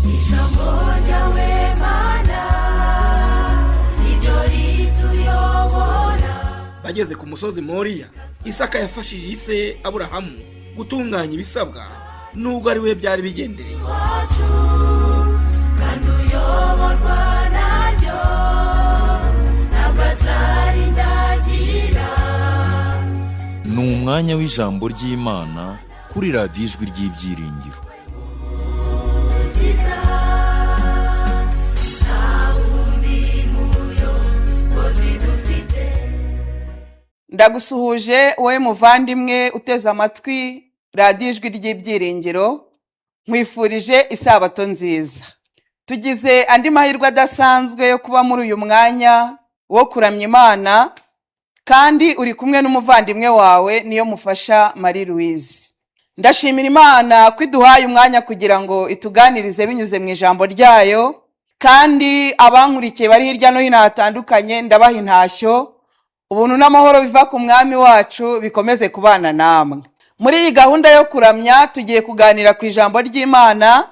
Ijambo ryawe Mana niryo rituyobora. Bageze ku musozi Moriya, Isaka yafashije ise Aburahamu gutunganya ibisabwa, nubwo ari we byari bigendereye. Iwacu kandi uyoborwa naryo ntabwo azarindagira. Ni umwanya w'ijambo ry'Imana kuri Radiyo Ijwi ry'Ibyiringiro. Ukiza, nta wundi muyobozi dufite. Ndagusuhuje wowe muvandimwe uteze amatwi Radiyo Ijwi ry'Ibyiringiro, nkwifurije isabato nziza. Tugize andi mahirwe adasanzwe yo kuba muri uyu mwanya wo kuramya Imana, kandi uri kumwe n'umuvandimwe wawe niyo mufasha Marie Louise. Ndashimira Imana ko iduhaye umwanya kugira ngo ituganirize binyuze mu ijambo ryayo, kandi abankurikiye bari hirya no hino hatandukanye ndabaha intashyo. Ubuntu n'amahoro biva ku Mwami wacu bikomeze kubana namwe. Muri iyi gahunda yo kuramya tugiye kuganira ku ijambo ry'Imana,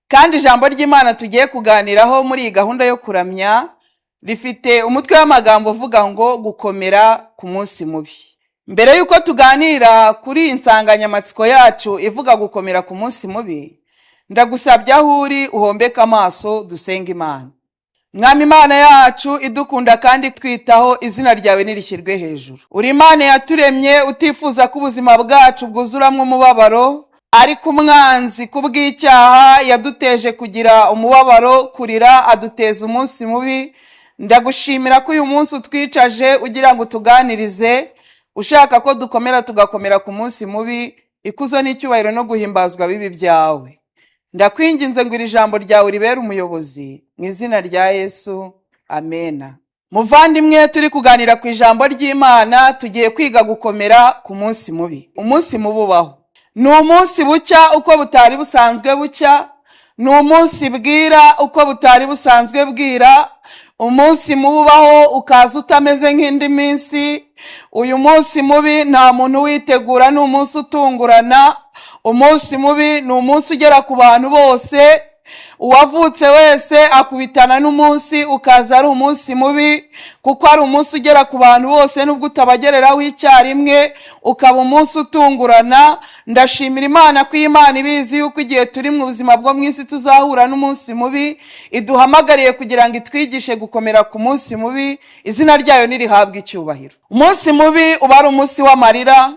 kandi ijambo ry'Imana tugiye kuganiraho muri iyi gahunda yo kuramya rifite umutwe w'amagambo uvuga ngo gukomera ku munsi mubi. Mbere y'uko tuganira kuri iyi nsanganyamatsiko yacu ivuga gukomera ku munsi mubi, ndagusabye aho uri uhombeke amaso dusenge Imana. Mwami Imana yacu idukunda kandi twitaho, izina ryawe nirishyirwe hejuru. Uri Imana yaturemye utifuza ko ubuzima bwacu bwuzuramo umubabaro, ariko umwanzi kubw'icyaha yaduteje kugira umubabaro, kurira, aduteza umunsi mubi. Ndagushimira ko uyu munsi utwicaje ugira ngo utuganirize, ushaka ko dukomera tugakomera ku munsi mubi. Ikuzo n'icyubahiro no guhimbazwa bibi byawe. Ndakwinginze ngo iri jambo ryawe ribere umuyobozi, mu izina rya Yesu, amena. Muvandimwe, turi kuganira ku ijambo ry'Imana, tugiye kwiga gukomera ku munsi mubi. Umunsi mubi ubaho ni umunsi bucya uko butari busanzwe bucya, ni umunsi bwira uko butari busanzwe bwira. Umunsi mubi ubaho ukaza utameze nk'indi minsi. Uyu munsi mubi nta muntu uwitegura, ni umunsi utungurana. Umunsi mubi ni umunsi ugera ku bantu bose, uwavutse wese akubitana n'umunsi ukaza ari umunsi mubi, kuko ari umunsi ugera ku bantu bose nubwo utabagereraho icyarimwe, ukaba umunsi utungurana. Ndashimira Imana ko Imana ibizi yuko igihe turi mu buzima bwo mu isi tuzahura n'umunsi mubi, iduhamagariye kugira ngo itwigishe gukomera ku munsi mubi. Izina ryayo nirihabwe icyubahiro. Umunsi mubi uba ari umunsi w'amarira.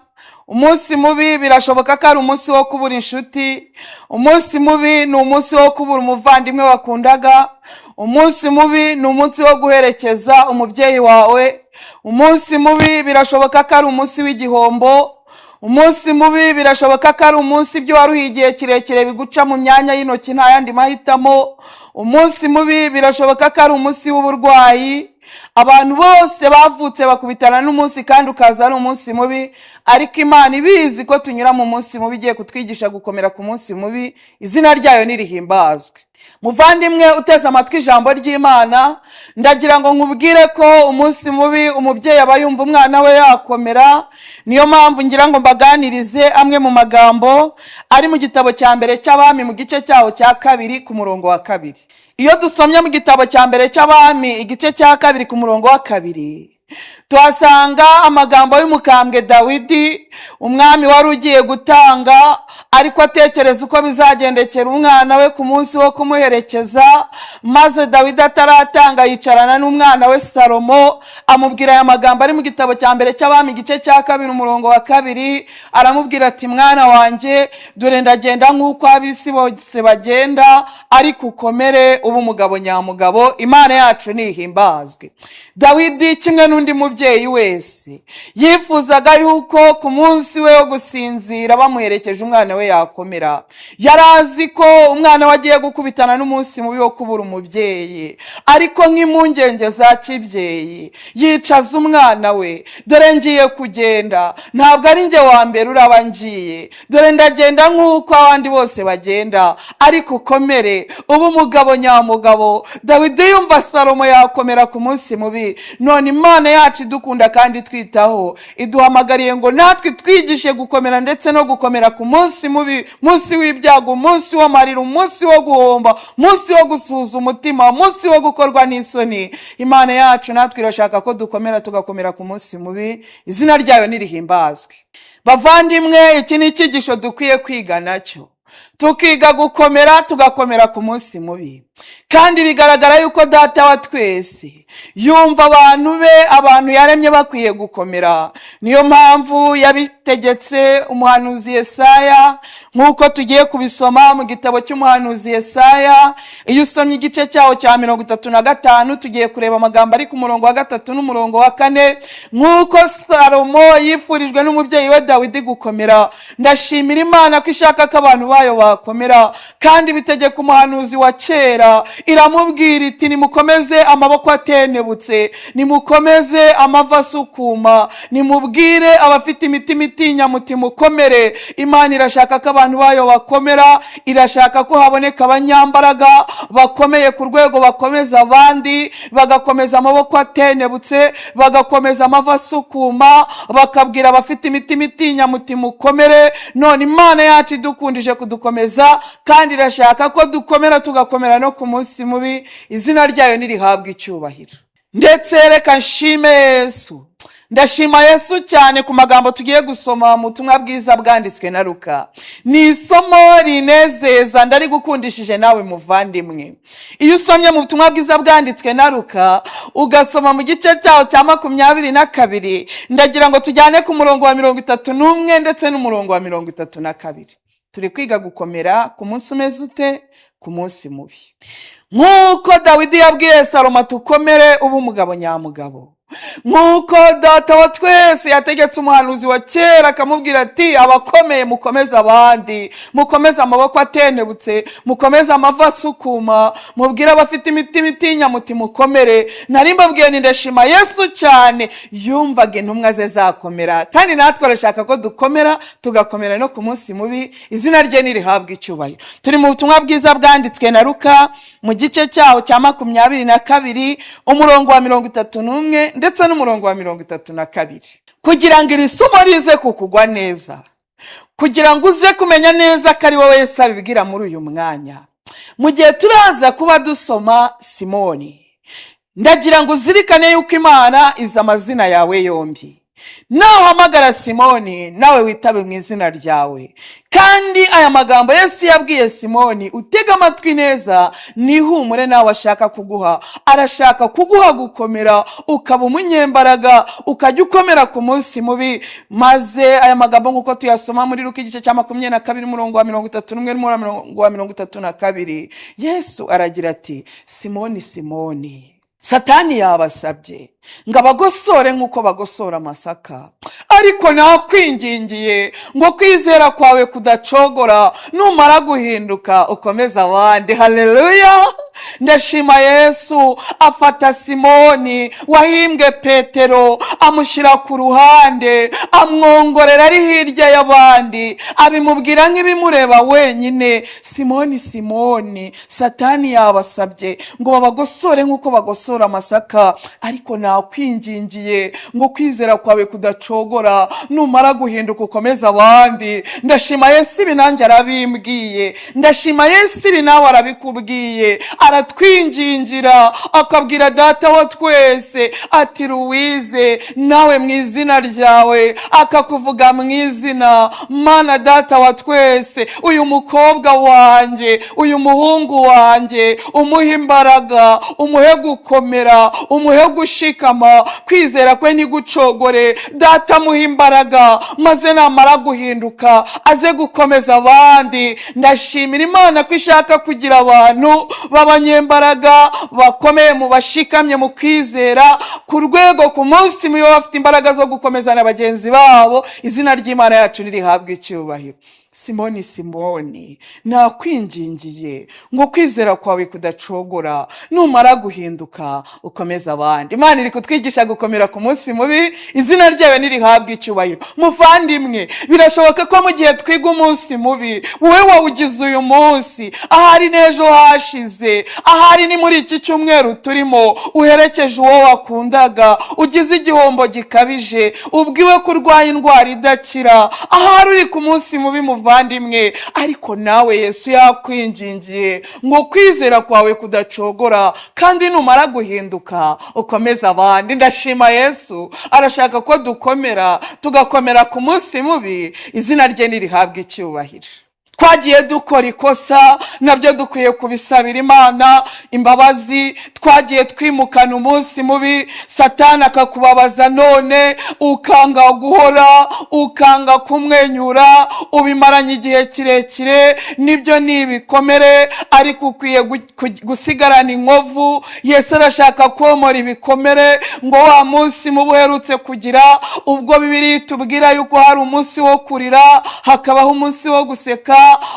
Umunsi mubi birashoboka ko ari umunsi wo kubura inshuti. Umunsi mubi ni umunsi wo kubura umuvandimwe wakundaga. Umunsi mubi ni umunsi wo guherekeza umubyeyi wawe. Umunsi mubi birashoboka ko ari umunsi w'igihombo. Umunsi mubi birashoboka ko ari umunsi ibyo waruhiye igihe kirekire biguca mu myanya y'intoki, nta yandi mahitamo. Umunsi mubi birashoboka ko ari umunsi w'uburwayi. Abantu bose bavutse bakubitana n'umunsi kandi ukaza ari umunsi mubi, ariko Imana ibizi ko tunyura mu munsi mubi, igiye kutwigisha gukomera ku munsi mubi. Izina ryayo nirihimbazwe. Muvandimwe uteze amatwi ijambo ry'Imana, ndagira ngo nkubwire ko umunsi mubi umubyeyi aba yumva umwana we yakomera. Niyo mpamvu ngira ngo mbaganirize amwe mu magambo ari mu gitabo cya mbere cy'Abami, mu gice cyaho cya 2 ku murongo wa 2. Iyo dusomye mu gitabo cya mbere cy'Abami igice cya 2 ku murongo wa 2, tuhasanga amagambo y'umukambwe Dawidi, umwami wari ugiye gutanga, ariko atekereza uko bizagendekera umwana we ku munsi wo kumuherekeza. Maze Dawidi ataratanga yicarana n'umwana we Salomo, amubwira aya magambo ari mu gitabo cya mbere cy'Abami igice cya 2 umurongo wa 2. Aramubwira ati: mwana wanjye, dore ndagenda nk'uko ab'isi bose bagenda, ariko ukomere ube umugabo nyamugabo. Imana yacu nihimbazwe. Dawidi kimwe n'undi mubyeyi wese yifuzaga yuko ku munsi we wo gusinzira bamuherekeje umwana we yakomera. Yari azi ko umwana we agiye gukubitana n'umunsi mubi wo kubura umubyeyi, ariko nk'impungenge za kibyeyi yicaza umwana we: dore ngiye kugenda, ntabwo ari njye wa mbere uraba ngiye, dore ndagenda nk'uko abandi bose bagenda, ariko ukomere ube umugabo nyamugabo. Dawidi yumva Salomo yakomera ku munsi mubi. None Imana yacu idukunda kandi twitaho iduhamagariye ngo natwe twigishe gukomera ndetse no gukomera ku munsi mubi, munsi w'ibyago, umunsi w'amarira, umunsi wo guhomba, umunsi wo gusuhuza umutima, umunsi wo gukorwa n'isoni. Imana yacu natwe irashaka ko dukomera, tugakomera ku munsi mubi. Izina ryayo nirihimbazwe. Bavandimwe, iki ni icyigisho dukwiye kwiga nacyo, tukiga gukomera, tugakomera ku munsi mubi. Kandi bigaragara yuko Data wa twese yumva abantu be, abantu yaremye, bakwiye gukomera. Niyo mpamvu yabitegetse umuhanuzi Yesaya, nk'uko tugiye kubisoma mu gitabo cy'umuhanuzi Yesaya. Iyo usomye igice cyawo cya 35, tugiye kureba amagambo ari ku murongo wa 3 n'umurongo wa 4. Nk'uko Salomo yifurijwe n'umubyeyi we Dawidi gukomera, ndashimira Imana ko ishaka ko abantu bayo bakomera. Kandi bitegeka umuhanuzi wa kera, iramubwira iti: "Nimukomeze amaboko atenebutse, nimukomeze amavi asukuma, nimubwire abafite imitima itinya muti mukomere." Imana irashaka ko abantu bayo bakomera, irashaka ko haboneka abanyambaraga bakomeye ku rwego bakomeza abandi, bagakomeza amaboko atenebutse, bagakomeza amavi asukuma, bakabwira abafite imitima itinya muti mukomere. None Imana yacu idukundije kudukomeza, kandi irashaka ko dukomera, tugakomera no ku munsi mubi. Izina ryayo nirihabwa icyubahiro. Ndetse reka nshime Yesu, ndashima Yesu cyane ku magambo tugiye gusoma mu butumwa bwiza bwanditswe na Luka. Ni isomo rinezeza, ndarigukundishije nawe muvandimwe. Iyo usomye mu butumwa bwiza bwanditswe na Luka, ugasoma mu gice cyaho cya 22, ndagira ngo tujyane ku murongo wa 31 ndetse n'umurongo wa 32. Turi kwiga gukomera ku munsi umeze ute? Ku munsi mubi. Nk'uko Dawidi yabwiye Salomo ati: "Ukomere, ube umugabo nyamugabo," nk'uko Data wa twese yategetse umuhanuzi wa kera akamubwira ati: "Abakomeye mukomeze abandi, mukomeze amaboko atenebutse, mukomeze amavi asukuma, mubwire abafite imitima itinya muti mukomere." Nari mbabwiye ni ndashima Yesu cyane, yumvaga intumwa ze zakomera, kandi natwe arashaka ko dukomera, tugakomera no ku munsi mubi. Izina rye nirihabwa icyubahiro. Turi mu butumwa bwiza bwanditswe na Luka mu gice cyaho cya 22, umurongo wa 31 ndetse n'umurongo wa 32, kugira ngo iri somo rize kukugwa neza, kugira ngo uze kumenya neza ko ari wowe Yesu abibwira muri uyu mwanya. Mu gihe turaza kuba dusoma Simoni, ndagira ngo uzirikane yuko Imana izi amazina yawe yombi. Nahamagara Simoni, nawe witabe mu izina ryawe. Kandi aya magambo Yesu yabwiye Simoni, utega amatwi neza, nihumure nawe ashaka kuguha. Arashaka kuguha gukomera, ukaba umunyembaraga, ukajya ukomera ku munsi mubi. Maze aya magambo nk'uko tuyasoma muri Luka igice cya 22, umurongo wa 31 n'umurongo wa 32, Yesu aragira ati: "Simoni, Simoni, Satani yabasabye ngo abagosore nk'uko bagosora amasaka, ariko nakwingingiye ngo kwizera kwawe kudacogora, numara guhinduka ukomeze abandi." Haleluya! Ndashima Yesu. Afata Simoni wahimbwe Petero, amushyira ku ruhande, amwongorera ari hirya y'abandi, abimubwira nk'ibimureba wenyine: "Simoni, Simoni, Satani yabasabye ngo babagosore nk'uko bagosora amasaka, ariko nakwingingiye ngo kwizera kwawe kudacogora, numara guhinduka ukomeze abandi." Ndashima Yesu, ibi nanjye arabimbwiye. Ndashima Yesu, ibi nawe arabikubwiye. Aratwingingira, akabwira Data wa twese ati: "Ruwize," nawe mu izina ryawe akakuvuga mu izina: "Mana Data wa twese, uyu mukobwa wanjye, uyu muhungu wanjye, umuhe imbaraga, umuhe gukomera, umuhe gushikama, kwizera kwe ntigucogore. Data, amuha imbaraga, maze namara guhinduka aze gukomeza abandi." Ndashimira Imana ko ishaka kugira abantu b'abanyembaraga bakomeye, mu bashikamye mu kwizera, ku rwego ku munsi mubi baba bafite imbaraga zo gukomeza na bagenzi babo. Izina ry'Imana yacu nirihabwa icyubahiro. Simoni, Simoni, nakwingingiye ngo kwizera kwawe kudacogora, numara guhinduka ukomeze abandi. Imana iri kutwigisha gukomera ku munsi mubi, izina ryayo ntirihabwe icyubahiro. Muvandimwe, birashoboka ko mu gihe twiga umunsi mubi, wowe wawugize uyu munsi, ahari n'ejo hashize, ahari ni muri iki cyumweru turimo, uherekeje uwo wakundaga, ugize igihombo gikabije, ubwiwe ko urwaye indwara idakira, ahari uri ku munsi mubi muvandimwe, ariko nawe Yesu yakwingingiye ngo kwizera kwawe kudacogora, kandi numara guhinduka ukomeze abandi. Ndashima Yesu, arashaka ko dukomera, tugakomera ku munsi mubi, izina rye nirihabwe icyubahiro. Twagiye dukora ikosa, nabyo dukwiye kubisabira Imana imbabazi. Twagiye twimukana umunsi mubi, Satani akakubabaza none ukanga guhora, ukanga kumwenyura, ubimaranye igihe kirekire, nibyo ni ibikomere, ariko ukwiye gusigarana inkovu. Yesu arashaka komora ibikomere ngo wa munsi mubi uherutse kugira, ubwo Bibiliya itubwira yuko hari umunsi wo kurira, hakabaho umunsi wo guseka,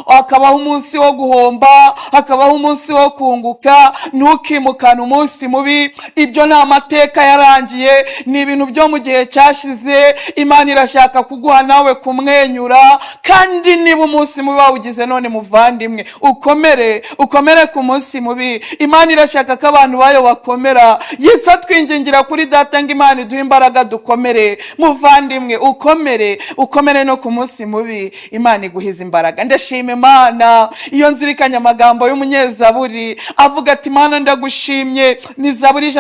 hakabaho umunsi wo guhomba, hakabaho umunsi wo kunguka. Ntukimukane umunsi mubi, ibyo ni amateka yarangiye, ni ibintu byo mu gihe cyashize. Imana irashaka kuguha nawe kumwenyura, kandi niba umunsi mubi wawugize none muvandimwe, ukomere, ukomere ku munsi mubi. Imana irashaka ko abantu bayo bakomera. Yesu atwingingira kuri Data ngo Imana iduhe imbaraga dukomere. Muvandimwe, ukomere, ukomere no ku munsi mubi, Imana iguhize imbaraga. Ndashima Imana iyo nzirikanye amagambo y'umunyezaburi avuga ati Imana ndagushimye. Ni Zaburi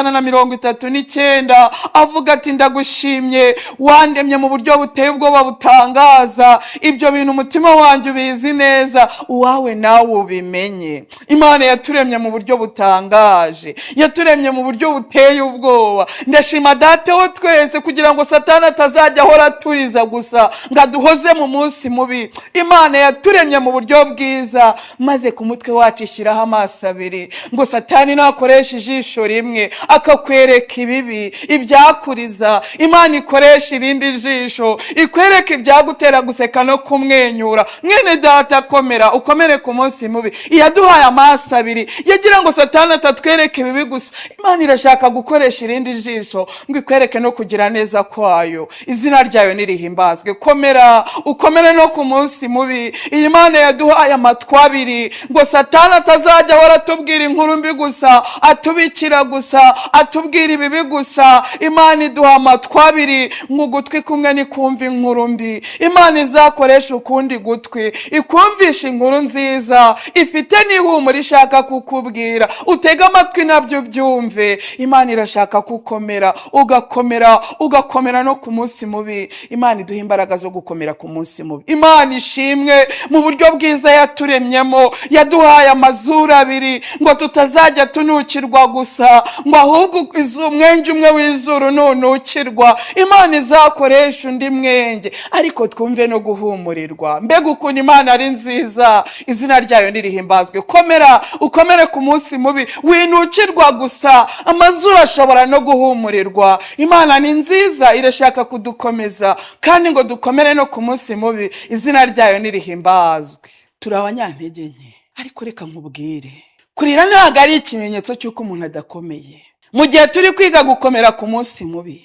139, avuga ati ndagushimye, wandemye mu buryo buteye ubwoba butangaza, ibyo bintu umutima wanjye ubizi neza, uwawe nawe ubimenye. Imana yaturemye mu buryo butangaje, yaturemye mu buryo buteye ubwoba. Ndashima Data wo twese kugira ngo Satani atazajya ahora aturiza gusa ngo aduhoze mu munsi mubi. Imana yaturemye mu buryo bwiza, maze ku mutwe wacu ishyiraho amaso abiri, ngo Satani nakoresha ijisho rimwe akakwereka ibibi, ibyakuriza, Imana ikoresha irindi jisho ikwereka ibyagutera guseka no kumwenyura. Mwene Data, komera, ukomere ku munsi mubi. Iyaduhaye amaso abiri yagira ngo Satani atatwereka ibibi gusa, Imana irashaka gukoresha irindi jisho ngo ikwereke no kugira neza kwayo, izina ryayo nirihimbazwe. Komera, ukomere no ku munsi mubi. Iyi Mana yaduhaye amatwi abiri ngo Satani atazajya ahora atubwira inkuru mbi gusa, atubikira gusa, atubwira ibibi gusa. Imana iduha amatwi abiri ngo ugutwi kumwe nikumva inkuru mbi, Imana izakoresha ukundi gutwi ikumvisha inkuru nziza ifite n'ihumure ishaka kukubwira. Utege amatwi nabyo ubyumve. Imana irashaka kukomera, ugakomera, ugakomera no ku munsi mubi. Imana iduha imbaraga zo gukomera ku munsi mubi. Imana ishimwe mu buryo bwiza yaturemyemo, yaduhaye amazuru abiri ngo tutazajya tunukirwa gusa, ngo ahubwo umwenge umwe w'izuru nunukirwa, Imana izakoresha undi mwenge, ariko twumve no guhumurirwa. Mbega ukuntu Imana ari nziza, izina ryayo nirihimbazwe. Komera, ukomere ku munsi mubi, winukirwa gusa, amazuru ashobora no guhumurirwa. Imana ni nziza, irashaka kudukomeza kandi ngo dukomere no ku munsi mubi, izina ryayo nirihimbazwe. Turi abanyantege nke, ariko reka nkubwire, kurira ntabwo ari ikimenyetso cy'uko umuntu adakomeye. Mu gihe turi kwiga gukomera ku munsi mubi,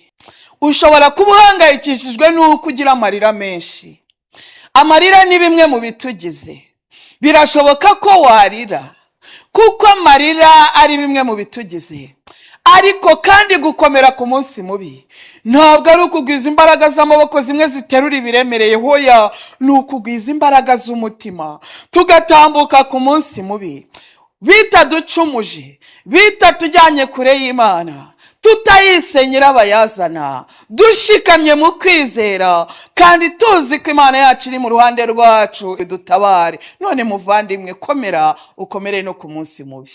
ushobora kuba uhangayikishijwe n'uko ugira amarira menshi. Amarira ni bimwe mu bitugize. Birashoboka ko warira kuko amarira ari bimwe mu bitugize. Ariko kandi gukomera ku munsi mubi ntabwo ari ukugwiza imbaraga z'amaboko zimwe ziterura ibiremereye, hoya, ni ukugwiza imbaraga z'umutima tugatambuka ku munsi mubi bitaducumuje, bitatujyanye kure y'Imana, tutayise nyirabayazana, dushikamye mu kwizera kandi tuzi ko Imana yacu iri mu ruhande rwacu idutabare. None muvandimwe, komera, ukomere no ku munsi mubi.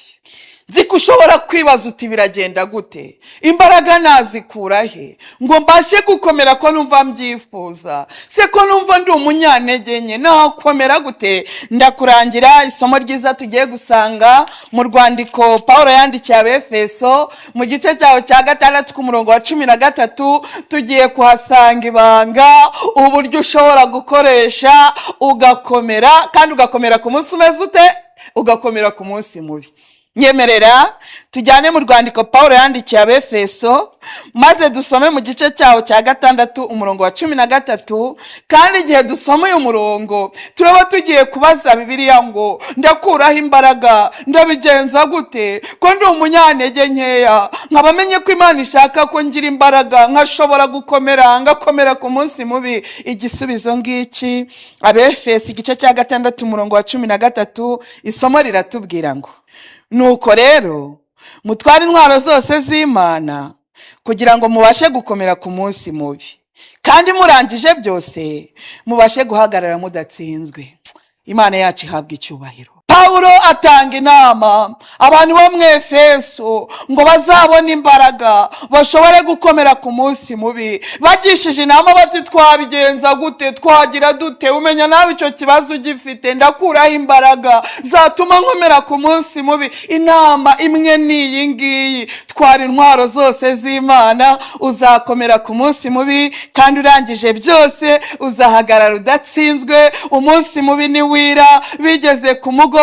Nzi ko ushobora kwibaza uti biragenda gute, imbaraga nazikura he ngo mbashe gukomera ko numva mbyifuza, se ko numva ndi umunyantege nke, nakomera gute? Ndakurangira isomo ryiza tugiye gusanga mu rwandiko Pawulo yandikiye Abefeso mu gice cyaho cya cya 6 ku murongo wa 13, tugiye kuhasanga ibanga, uburyo ushobora gukoresha ugakomera, kandi ugakomera ku munsi umeze ute? Ugakomera ku munsi mubi. Nyemerera tujyane mu rwandiko Pawulo yandikiye Abefeso, maze dusome mu gice cyaho cya 6 umurongo wa 13. Kandi igihe dusoma uyu murongo turaba tugiye kubaza Bibiliya ngo ndakuraho imbaraga, ndabigenza gute ko ndi umunyantege nkeya, nkaba menye ko Imana ishaka ko ngira imbaraga, nkashobora gukomera, ngakomera ku munsi mubi. Igisubizo ngiki, Abefeso igice cya 6 umurongo wa 13, isomo riratubwira ngo nuko rero mutware intwaro zose z'Imana kugira ngo mubashe gukomera ku munsi mubi, kandi murangije byose mubashe guhagarara mudatsinzwe. Imana yacu ihabwa icyubahiro. Pawulo atanga inama abantu bo mu Efeso ngo bazabone imbaraga bashobore gukomera ku munsi mubi. Bagishije inama bati twabigenza gute, twagira dute? Umenya nawe icyo kibazo ugifite, ndakuraho imbaraga zatuma nkomera ku munsi mubi. Inama imwe ni iyi ngiyi: twara intwaro zose z'Imana, uzakomera ku munsi mubi, kandi urangije byose uzahagarara udatsinzwe. Umunsi mubi niwira bigeze ku mugoroba,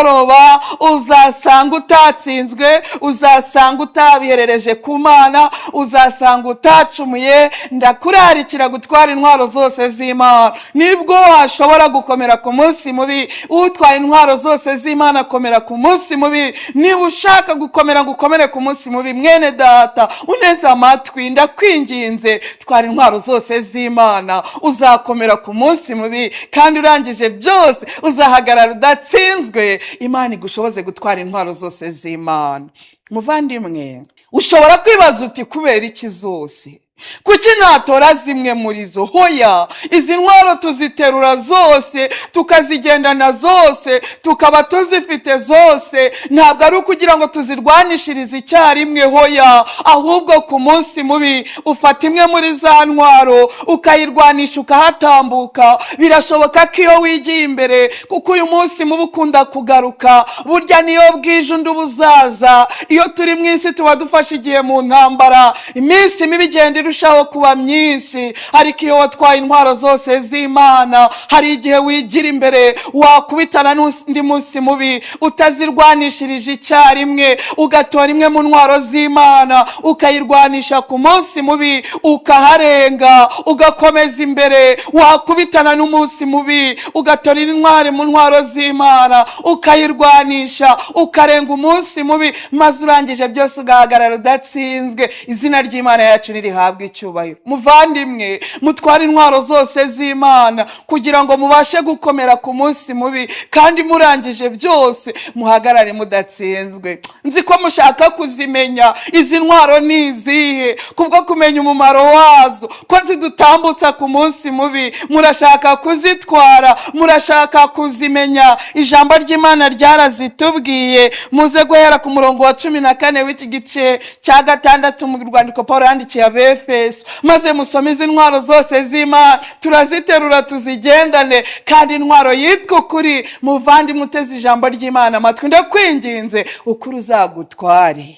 uzasanga utatsinzwe, uzasanga utabiherereje ku Mana, uzasanga utacumuye. Ndakurarikira gutwara intwaro zose z'Imana, nibwo washobora gukomera ku munsi mubi. Utwaye intwaro zose z'Imana akomera ku munsi mubi. Niba ushaka gukomera ngo ukomere ku munsi mubi, mwene data uneze amatwi, ndakwinginze, twara intwaro zose z'Imana, uzakomera ku munsi mubi, kandi urangije byose uzahagarara udatsinzwe. Imana igushoboze gutwara intwaro zose z'Imana. Muvandimwe, ushobora kwibaza uti kubera iki zose? Kuki natora zimwe muri zo? Hoya, izi ntwaro tuziterura zose, tukazigendana zose, tukaba tuzifite zose. Ntabwo ari ukugira ngo tuzirwanishirize icyarimwe, hoya, ahubwo ku munsi mubi ufata imwe muri za ntwaro ukayirwanisha, ukahatambuka. Birashoboka ko iyo wigiye imbere, kuko uyu munsi mubi ukunda kugaruka, burya niyo bwije undi uba uzaza. Iyo turi mu isi tuba dufashe igihe mu ntambara, iminsi mibi igenda irushaho kuba myinshi. Ariko iyo watwaye intwaro zose z'Imana, hari igihe wigira imbere, wakubitana n'undi munsi mubi utazirwanishirije icyarimwe, ugatora imwe mu ntwaro z'Imana ukayirwanisha ku munsi mubi, ukaharenga, ugakomeza imbere. Wakubitana n'umunsi mubi, ugatora intwaro mu ntwaro z'Imana ukayirwanisha, ukarenga umunsi mubi, maze urangije byose ugahagarara udatsinzwe. Izina ry'Imana yacu nirihabwe icyubahiro. Muvandimwe, mutware intwaro zose z'Imana kugira ngo mubashe gukomera ku munsi mubi, kandi murangije byose muhagarare mudatsinzwe. Nzi ko mushaka kuzimenya izi ntwaro ni izihe, kubwo kumenya umumaro wazo, ko zidutambutsa ku munsi mubi. Murashaka kuzitwara, murashaka kuzimenya. Ijambo ry'Imana ryarazitubwiye. Muze guhera ku murongo wa 14 w'iki gice cya 6 mu rwandiko Pawulo yandikiye Abefeso, maze musome izi ntwaro zose z'Imana, turaziterura tuzigendane. Kandi intwaro yitwa ukuri, muvandimwe uteze ijambo ry'Imana amatwi, ndakwinginze, ukuri uzagutware,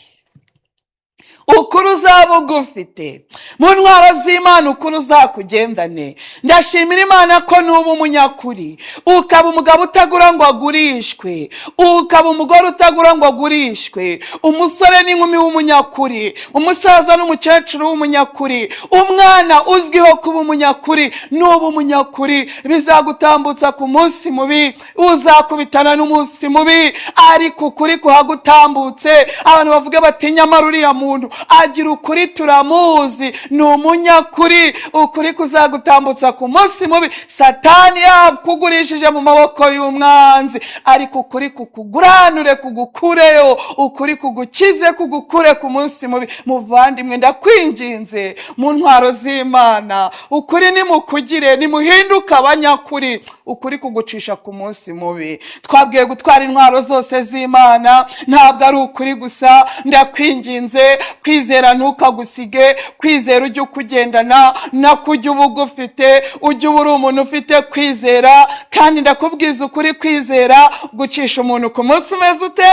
ukuri uzaba ugufite mu ntwaro z'Imana, ukuri uzakugendane. Ndashimira Imana ko nuba umunyakuri, ukaba umugabo utagura ngo agurishwe, ukaba umugore utagura ngo agurishwe, umusore n'inkumi w'umunyakuri, umusaza n'umukecuru w'umunyakuri, umwana uzwiho kuba umunyakuri, nuba umunyakuri bizagutambutsa ku munsi mubi, uzakubitana n'umunsi mubi, ariko ukuri kuhagutambutse. Abantu bavuga bati nyamara uriya muntu agira ukuri, turamuzi, ni umunyakuri. Ukuri kuzagutambutsa ku munsi mubi. Satani yakugurishije mu maboko y'umwanzi, ariko ukuri kukuguranure, kugukureyo, ukuri kugukize, kugukure ku munsi mubi. Muvandimwe, ndakwinginze, mu ntwaro z'Imana ukuri nimukugire, nimuhinduke abanyakuri, ukuri kugucisha ku munsi mubi. Twabwiye gutwara intwaro zose z'Imana, ntabwo ari ukuri gusa. Ndakwinginze, kwizera ntukagusige, kwizera ujye ukugendana, nakujya uba ugufite, ujye uba uri umuntu ufite kwizera. Kandi ndakubwiza ukuri, kwizera gucisha umuntu ku munsi umeze ute?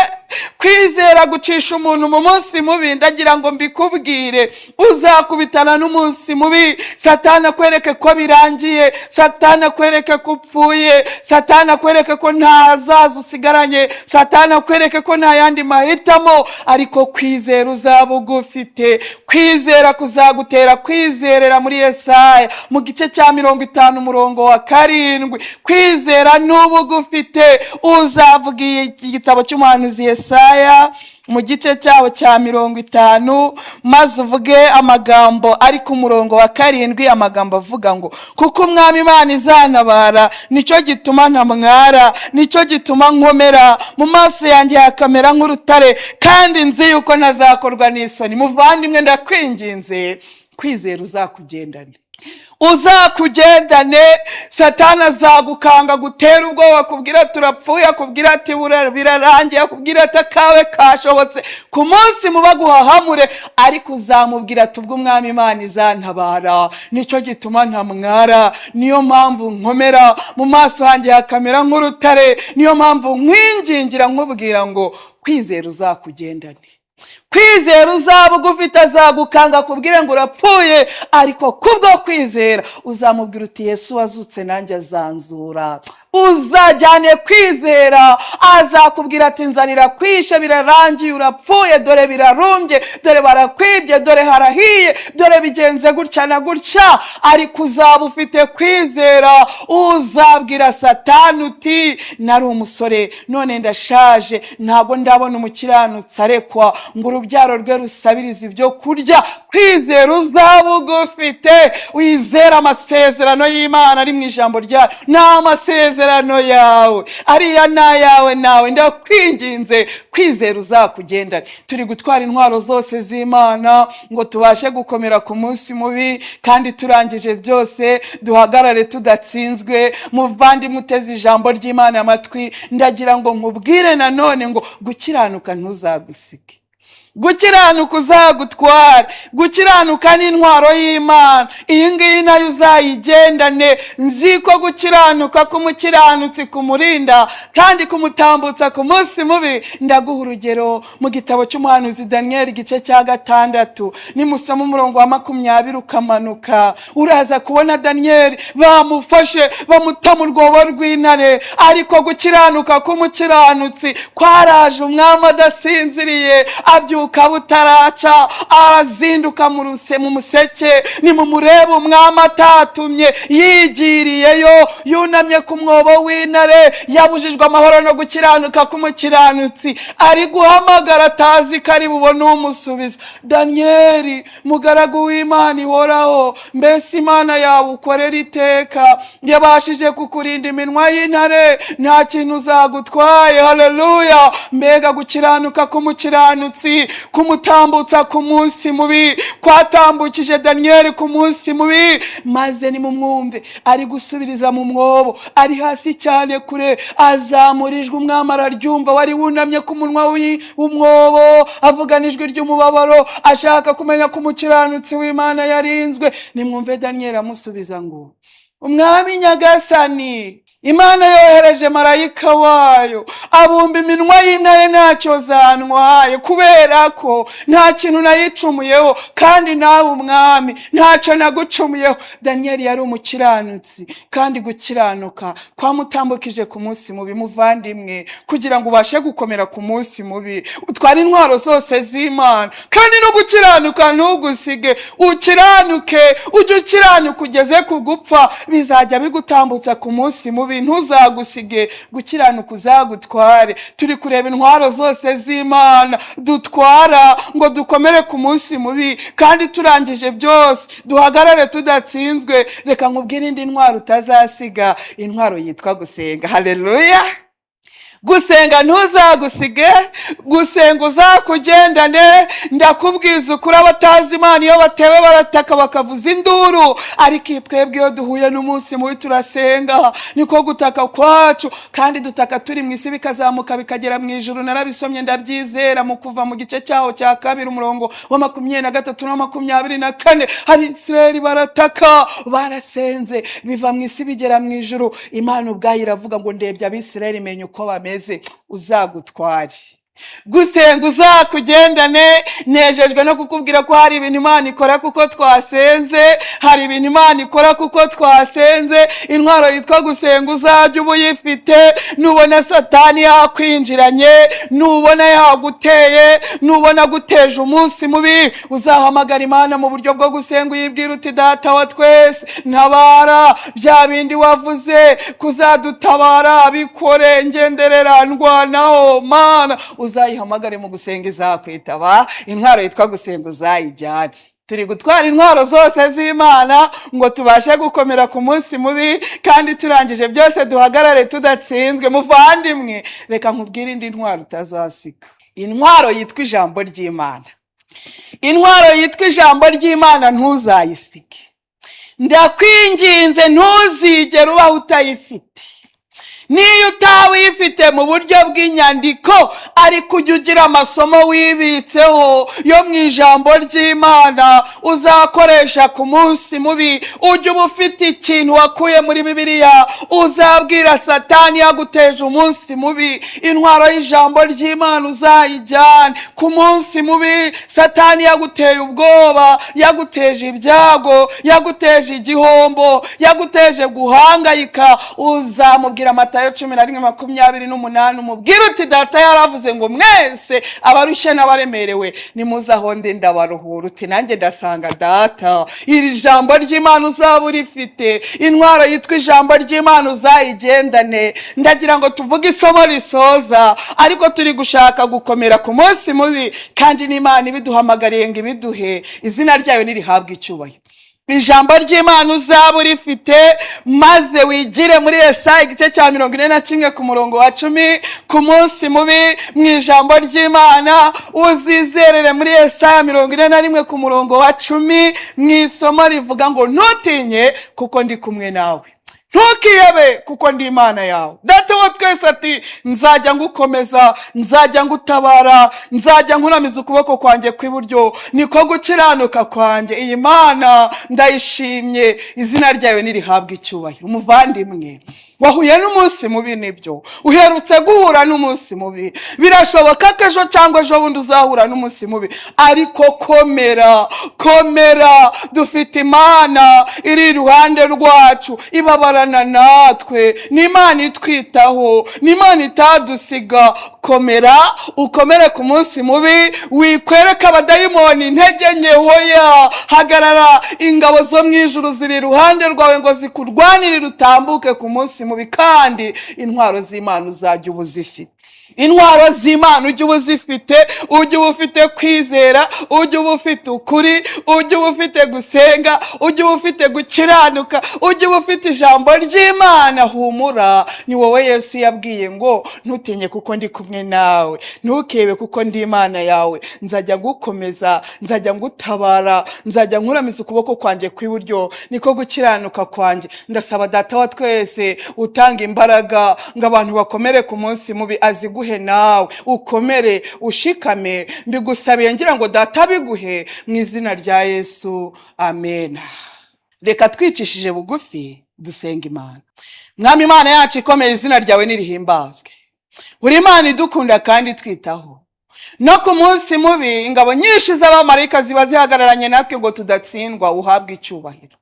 Kwizera gucisha umuntu mu munsi mubi. Ndagira ngo mbikubwire, uzakubitana n'umunsi mubi, Satani akwereke ko birangiye, Satani akwereke ko upfuye, Satani akwereke ko nta hazaza usigaranye, Satani akwereke ko nta yandi mahitamo, ariko kwizera uzaba ugufite. Kwizera kuzagutera kwizerera muri Yesaya mu gice cya 50 umurongo wa 7. Kwizera n'ubu ugufite, uzavuga igitabo cy'umuhanuzi Yesaya mu gice cyaho cya 50, maze uvuge amagambo ari ku murongo wa 7, amagambo avuga ngo: kuko Umwami Imana izantabara, nicyo gituma ntamwara, nicyo gituma nkomera, mu maso yanjye hakamera nk'urutare, kandi nzi yuko ntazakorwa n'isoni. Muvandimwe, ndakwinginze, kwizera uzakugendane, uzakugendane. Satani azagukanga, gutera ubwoba, akubwira turapfuye, akubwira ati birarangiye, akubwira ati akawe kashobotse, ku munsi muba guhahamure, ariko uzamubwira ati ubwo Umwami Imana izantabara, nicyo gituma ntamwara, niyo mpamvu nkomera, mu maso hanjye hakamera nk'urutare. Niyo mpamvu nkwingingira nkubwira ngo kwizera uzakugendane. Kwizera uzaba ugufite, azagukanga akubwire ngo urapfuye, ariko kubwo kwizera uzamubwira uti Yesu wazutse nanjye azanzura. Uzajyane kwizera, azakubwira ati nzanira kwishe, birarangiye, urapfuye, dore birarumbye, dore barakwibye, dore harahiye, dore bigenze gutya na gutya, ariko uzaba ufite kwizera, uzabwira Satani uti nari umusore none ndashaje, ntabwo ndabona umukiranutsi arekwa ngo urubyaro rwe rusabirize ibyo kurya. Kwizera uzaba ugufite, wizera amasezerano y'Imana ari mu ijambo ryayo, ni amasezerano yawe, ariya ni ayawe nawe. Ndakwinginze, kwizera uzakugendane. Turi gutwara intwaro zose z'Imana ngo tubashe gukomera ku munsi mubi, kandi turangije byose duhagarare tudatsinzwe. Muvandimwe uteze ijambo ry'Imana amatwi, ndagira ngo nkubwire nanone ngo gukiranuka ntuzagusige, gukiranuka uzagutwara. Gukiranuka ni intwaro y'Imana, iyi ngiyi nayo uzayigendane. Nzi ko gukiranuka k'umukiranutsi kumurinda kandi kumutambutsa ku munsi mubi. Ndaguha urugero mu gitabo cy'umuhanuzi Daniyeli igice cya 6, nimusoma umurongo wa 20 ukamanuka, uraza kubona Daniyeli bamufashe bamuta mu rwobo rw'intare, ariko gukiranuka k'umukiranutsi kwaraje, umwami adasinziriye abyuka butaraca, arazinduka mu museke. Nimumurebe, umwami atatumye yigiriyeyo, yunamye ku mwobo w'intare, yabujijwe amahoro no gukiranuka k'umukiranutsi, ari guhamagara atazi ko ari bubone umusubiza. Daniyeli mugaragu w'Imana ihoraho, mbese Imana yawe ukorera iteka yabashije kukurinda iminwa y'intare, nta kintu uzagutwaye. Haleluya! Mbega gukiranuka k'umukiranutsi kumutambutsa ku munsi mubi, kwatambukije Daniyeli ku munsi mubi. Maze nimumwumve ari gusubiriza mu mwobo, ari hasi cyane kure, azamurijwe umwami araryumva, wari wunamye ku munwa w'umwobo, avugana ijwi ry'umubabaro, ashaka kumenya ko umukiranutsi w'Imana yarinzwe. Nimwumve Daniyeli amusubiza ngo: Umwami nyagasani, Imana yohereje marayika wayo abumba iminwa y'intare, ntacyo zantwaye, kubera ko nta kintu nayicumuyeho, kandi nawe umwami ntacyo nagucumuyeho. Daniyeli yari umukiranutsi, kandi gukiranuka kwamutambukije ku munsi mubi. Muvandimwe, kugira ngo ubashe gukomera ku munsi mubi, utware intwaro zose z'Imana, kandi no gukiranuka ntugusige, ukiranuke, ujye ukiranuka ugeze ku gupfa, bizajya bigutambutsa ku munsi mubi, ntuzagusige, gukiranuka uzagutware. Turi kureba intwaro zose z'Imana dutwara ngo dukomere ku munsi mubi, kandi turangije byose duhagarare tudatsinzwe. Reka nkubwire indi ntwaro utazasiga, intwaro yitwa gusenga. Haleluya! Gusenga ntuzagusige, gusenga uzakugendane. Ndakubwiza ukuri, abatazi Imana iyo batewe barataka bakavuza induru, ariko twebwe iyo duhuye n'umunsi mubi turasenga, niko gutaka kwacu, kandi dutaka turi mu isi bikazamuka bikagera mu ijuru. Narabisomye ndabyizera mu Kuva mu gice cyaho cya 2 umurongo wa 23 na 24, Abisirayeli barataka, barasenze, biva mu isi bigera mu ijuru. Imana ubwayo iravuga ngo ndebye Abisirayeli menya uko bameze, uzagutware. Gusenga uzakugendane. Nejejwe no kukubwira ko hari ibintu Imana ikora kuko twasenze, hari ibintu Imana ikora kuko twasenze. Intwaro yitwa gusenga uzajya uba uyifite. Nubona Satani yakwinjiranye, nubona yaguteye, nubona aguteje umunsi mubi, uzahamagara Imana mu buryo bwo gusenga, uyibwira uti: "Data wa twese, ntabara, bya bindi wavuze kuzadutabara bikore, ngenderera, ndwanaho Mana." Uzayihamagare mu gusenga, izakwitaba. Intwaro yitwa gusenga uzayijyane. Turi gutwara intwaro zose z'Imana ngo tubashe gukomera ku munsi mubi, kandi turangije byose duhagarare tudatsinzwe. Muvandimwe, reka nkubwire indi ntwaro utazasiga, intwaro yitwa ijambo ry'Imana. Intwaro yitwa ijambo ry'Imana ntuzayisige, ndakwinginze, ntuzigere ubaho utayifite. Niyo utaba uyifite mu buryo bw'inyandiko, ariko ujya ugira amasomo wibitseho yo mu ijambo ry'Imana uzakoresha ku munsi mubi. Ujya uba ufite ikintu wakuye muri Bibiliya uzabwira Satani yaguteje umunsi mubi. Intwaro y'ijambo ry'Imana uzayijyane ku munsi mubi. Satani yaguteye ubwoba, yaguteje ibyago, yaguteje igihombo, yaguteje guhangayika, uzamubwira Matayo 11:28, umubwire uti: "Data yaravuze ngo mwese abarushye n'abaremerewe nimuze aho ndi ndabaruhura." Uti: "Nanjye ndasanga Data." Iri jambo ry'Imana uzaba urifite, intwaro yitwa ijambo ry'Imana uzayigendane. Ndagira ngo tuvuge isomo risoza, ariko turi gushaka gukomera ku munsi mubi, kandi n'Imana ibiduhamagariye ngo ibiduhe, izina ryayo nirihabwe icyubahiro. Ijambo ry'Imana uzaba urifite, maze wigire muri Yesaya igice cya 41 ku murongo wa 10. Ku munsi mubi, mu ijambo ry'Imana uzizerere muri Yesaya 41 ku murongo wa 10, mu isomo rivuga ngo: "Ntutinye kuko ndi kumwe nawe, ntukihebe kuko ndi Imana yawe." Data wa twese ati: "Nzajya ngukomeza, nzajya ngutabara, nzajya nkuramiza ukuboko kwanjye kw'iburyo, niko gukiranuka kwanjye." Iyi Mana ndayishimye, izina ryayo nirihabwe icyubahiro. Umuvandimwe wahuye n'umunsi mubi, nibyo, uherutse guhura n'umunsi mubi, birashoboka ko ejo cyangwa ejo bundi uzahura n'umunsi mubi, ariko komera, komera. Dufite Imana iri iruhande rwacu, ibabarana natwe, ni Imana itwitaho, ni Imana itadusiga. Komera, ukomere ku munsi mubi, wikwereka abadayimoni intege nke. Hoya, hagarara, ingabo zo mu ijuru ziri iruhande rwawe ngo zikurwanirire utambuke ku munsi mubi. Kandi intwaro z'Imana uzajya uba uzifite, intwaro z'Imana ujye uba uzifite. Ujye uba ufite kwizera, ujye uba ufite ukuri, ujye uba ufite gusenga, ujye uba ufite gukiranuka, ujye uba ufite ijambo ry'Imana. Humura, ni wowe Yesu yabwiye ngo: "Ntutinye kuko ndi kumwe nawe, ntukebe kuko ndi Imana yawe, nzajya ngukomeza, nzajya ngutabara, nzajya nkuramiza ukuboko kwanjye kw'iburyo, niko gukiranuka kwanjye." Ndasaba Data wa twese utanga imbaraga ngo abantu bakomere ku munsi mubi, aziguhe nawe, ukomere, ushikame. Mbigusabiye ngira ngo Data biguhe mu izina rya Yesu, amen. Reka twicishije bugufi dusenga Imana. Mwami Imana yacu ikomeye, izina ryawe nirihimbazwe. Buri Imana idukunda kandi twitaho, no ku munsi mubi ingabo nyinshi z'abamarayika ziba zihagararanye natwe ngo tudatsindwa. Uhabwe icyubahiro.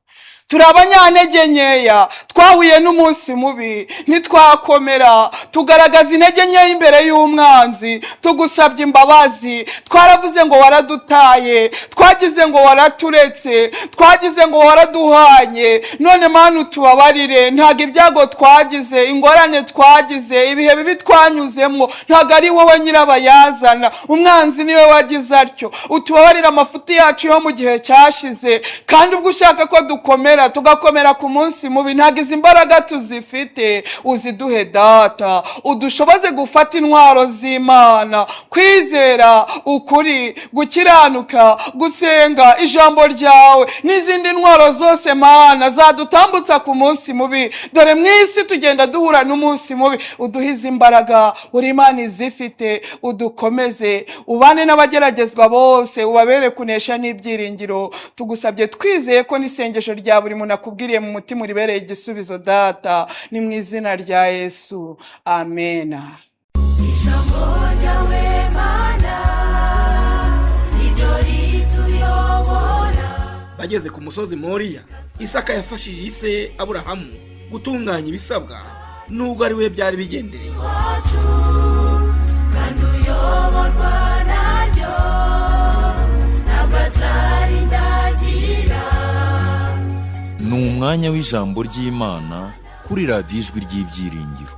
Turi abanyantege nkeya, twahuye n'umunsi mubi ntitwakomera, tugaragaza intege nkeya imbere y'umwanzi. Tugusabye imbabazi. Twaravuze ngo waradutaye, twagize ngo waraturetse, twagize ngo waraduhanye. None Mana utubabarire. Ntabwo ibyago twagize, ingorane twagize, ibihe bibi twanyuzemo, ntabwo ari wowe nyirabayazana, umwanzi niwe wagize atyo. Utubabarire amafuti yacu yo mu gihe cyashize. Kandi ubwo ushaka ko dukomera, tugakomera ku munsi mubi, ntabwo izi mbaraga tuzifite, uziduhe Data. Udushoboze gufata intwaro z'Imana: kwizera, ukuri, gukiranuka, gusenga, ijambo ryawe n'izindi ntwaro zose Mana zadutambutsa ku munsi mubi. Dore mu isi tugenda duhura n'umunsi mubi, uduhe izi mbaraga, uri Imana izifite. Udukomeze, ubane n'abageragezwa bose, ubabere kunesha n'ibyiringiro. Tugusabye twizeye ko n'isengesho rya buri muntu akubwiriye mu mutima uribereye igisubizo Data. Ni mu izina rya Yesu, amena. Ijambo ryawe Mana niryo rituyobora. Bageze ku musozi Moriya, Isaka yafashije ise Aburahamu gutunganya ibisabwa, nubwo ari we byari bigendereye. Wacu kandi uyoborwa naryo, ntabwo azarindagira. Ni umwanya w'ijambo ry'Imana kuri Radiyo Ijwi ry'Ibyiringiro.